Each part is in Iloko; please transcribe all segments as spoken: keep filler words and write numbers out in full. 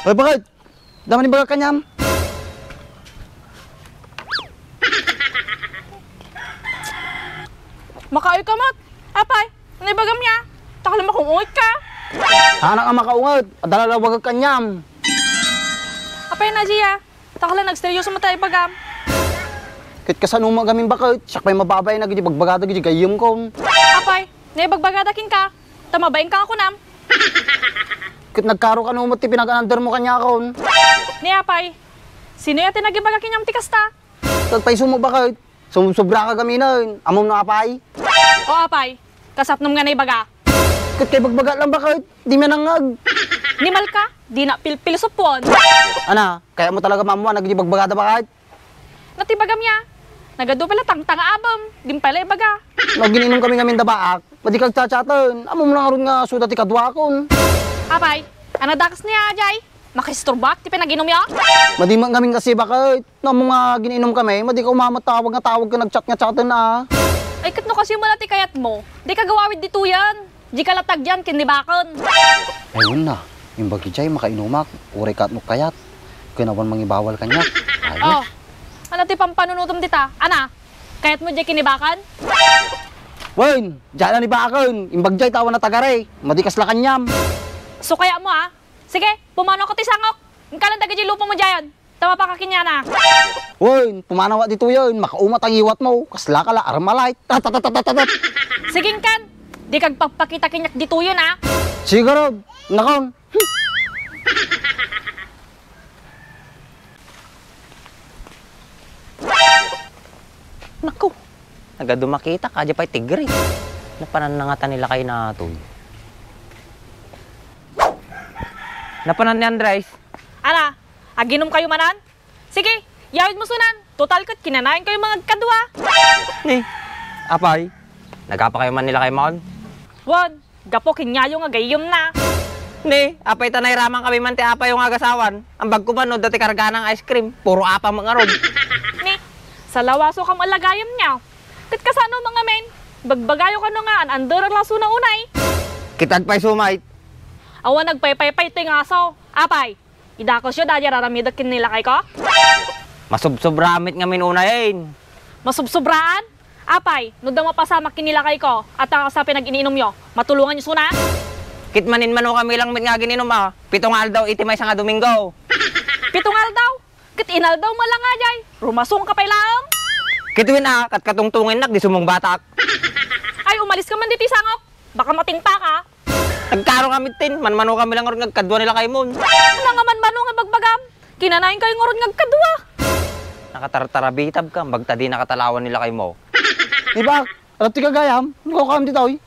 Hoy, bakit? Dama ni baga kaniam? Makaay ka met. Apay, ano ibagam ya? Takla makaungit ka. Anak nga makaunget, adala la baga kaniam. Apay na, Gia? Takla nagseryoso met ta ibagam. Ket kasano met gamin bakit? Siak pay mababain dagiti bagbagada iti gayyemko. Apay, naibagbagada kenka. Ta mabain ka nga kunam. Ket nagkaro kano met ti pinagan-undermo kaniakon. Ni apay, sino ya ti nagibaga kaniam ti kasta? Ket pay sumo bakit? Sumsobra ka gaminen. Ammom no apay? O apay, kasapnom nga naibaga. Ket kay bagbaga lang bakit? Di manangag. Ni malka, di na pilpilsupon. Ana, kayatmo talaga maammuan dagiti bagbagada bakit? No ti bagam ya, nagadu pay la tangtangaabem, dim pay la ibaga. No, gin-inumkami ngamin da baak, madi ka agchatchaten, ammom la ngarud nga suda ti kaduakon. Apay, ano dakes ni Ajay? Makaisturbak ti panaginumyo? Madi met ngamin kasi bakit? No, ammom nga gin-inumkami, madi ka umamat tawag nga tawag ken agchat nga chaten a. Ay, ket no kasi met la ti kayatmo, di ka agawid ditoyen. Dika la tagyan ken ni baken. Ay, wen na. Imbag idiay makainumak, uray ket no kayat. Ken awan mangibawal kaniak. Ayos. Oh. Ano ti pampanunotem dita? Ana, kayatmo diay ken ni baken? Wen, diay la ni baken. Imbag diay ta awan a tagare. Madi kasla kaniam. So kayatmo, a? Sige, pumanoka ti sangok. Inka lang dagiti lupongmo diayen. Ta mapakakiniana. Wen, pumanawa ditoyen, makaumat ang iwatmo. Kasla ka la, Armalite. Tatatatatat. Sige, inkan. Dika agpakpakita kaniak ditoyen, a. Sige, Rob. Nakon. Naku. Nagadu makita, kadi pay tigre. Napanan na ngata ni lakay natoy. Napanan ni Andres. Ana, aginum kayo manen? Sige, yawidmo sunan. Total ket kinanayon kayo nga agkadua. Ni, apay, nagapa kayo man ni lakay mon? Wen, gapu ken ni Ayo nga gayyemna. Ni, apay ta nairaman kami man ti apayo nga agasawan. Imbag koma no adda ti kargana nga ice cream, puro apa met ngarud. Ni, salawasokam a la gayyemyo. Ket kasano met ngamin? Bagbagayo kano nga an-anderak la suna unay. Ket agpayso met? Awan agpaypaypay toy nga aso. Apay, idakesyo daydiay raramidek ken ni lakayko? Masubsobra met ngamin unayen. Masubsobraan? Apay, no adda mapasamak ken ni lakayko, ata kasta pinag-iniinumyo, matulonganyo suna? Ket maninmano kami lang met nga agin-inum a, pito nga aldaw iti maysa nga Domingo. Pito nga aldaw? Ket inaldaw met la nga diay, rumasongka pay laeng. Ket wen a, ket katungtungennak, di sumungbatak. Ay, umaliska man ditoy sangok, baka matingpaka. Nagkaro kami tin, manmano kami lang ngarud nga agkadua ni lakay mon. Ano nga manmano nga bagbagam? Kinanayon kayo ngarud nga agkadua. Nakatartarabitab ka, imbag ta di nakatalawan ni lakay mo. Ibak, ano ti gagayam? Ano ka ditoy?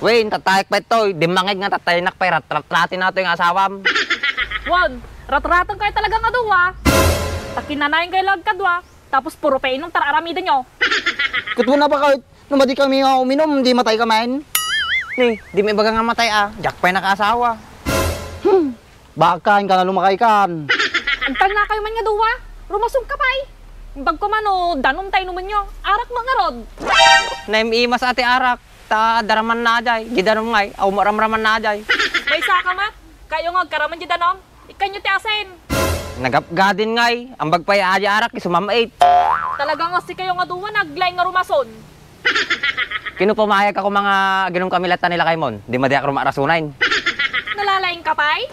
Wen, tattayek pay toy, dimmangeg nga tattaynak pay ratratrati natoy nga asawam. Wen, ratraten kayo talaga nga dua. Ta kinanayon kayo lang agkadua, tapos puro pay inum ti ar-aramidenyo. Ket wen a bakit? No madi kami nga uminum, di matay ka man? Ni, di maibaga nga matay a, diak pay nakaasawa. Hmm, baka inka na lumakay kan. Agtangna kayo man nga dua, rumasongka pay. Imbag koma no danum ta inumenyo, arak met ngarud. Naim-imas a ti arak, ta adda ramanna diay, di danum ngay, awan met ramramanna diay. Maysa ka met, kayo nga agkaraman di danum. Ikkanyo ti asin. Nagapgadin ngay, imbag pay a diay arak, isumam-it. Talaga nga sikayo nga dua, naglaing nga rumason. Ket no pumayag ka koma nga aginum kami latta ni lakay mon, di madiak rumaarasunen. Nalalaing ka pay?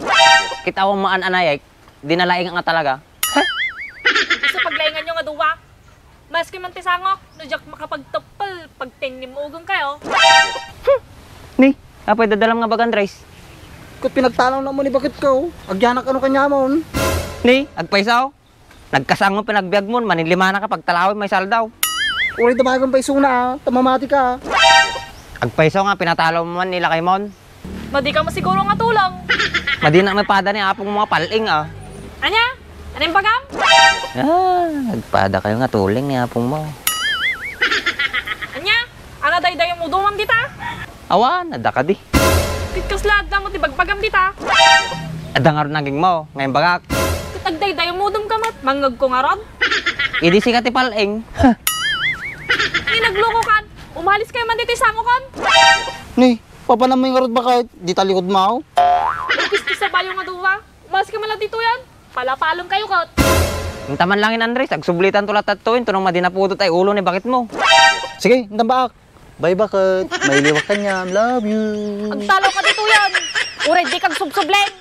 Ket awan maan a naik, di nalaing nga talaga. Isu paglainganyo nga dua. Maski man ti sangok, no diak makapagteppel, pagtennim mo ugom kayo. Hmm. Ni, apay dadalam nga bagan, Dres? Ket pinagtalaw na mo ni bakit ko, agyanak ano kanyamon. Ni, agpayso? Nagkasango pinagbiag mon, maninlimana ka pagtalawem maysa aldaw. Uray dabagan pay suna, a, ta mamati ka. Agpayso nga pinatalo mo man ni lakay mon. Madi ka mo siguro nga tulong. Madi na may pada ni apong mga pal-ing, a. Ania? Ano yung bagam? Ah, nagpada kayo nga tuling ni apong mo. Ania? Ano daydayo mo dumam dita? Awan, adda ka di. Ket kasla adda mo ti bagbagam dita? Adda ngarud naging mo, ngayon bagak. Ket agdaydayo mo dum ka met, mangngeg ko ngarud. Idi sika ti pal-ing. Ni nagluko kan, umalis kayo man ditoy sango kan. Ni, papanam mo yung ngarud bakit? Di talikod mo. Ipis ti sabayo nga duwa. Maski man lang ditoyan, palapalem kayo, ket. Inta man langin, Andres, agsublitan to latta toyen, tunang madi napudot ay ulo ni baketmo. Sige, inta baak. Bye, baket. Mailiwak kaniam. Love you. Agtalo ka ditoyan. Uray di kag subsublen.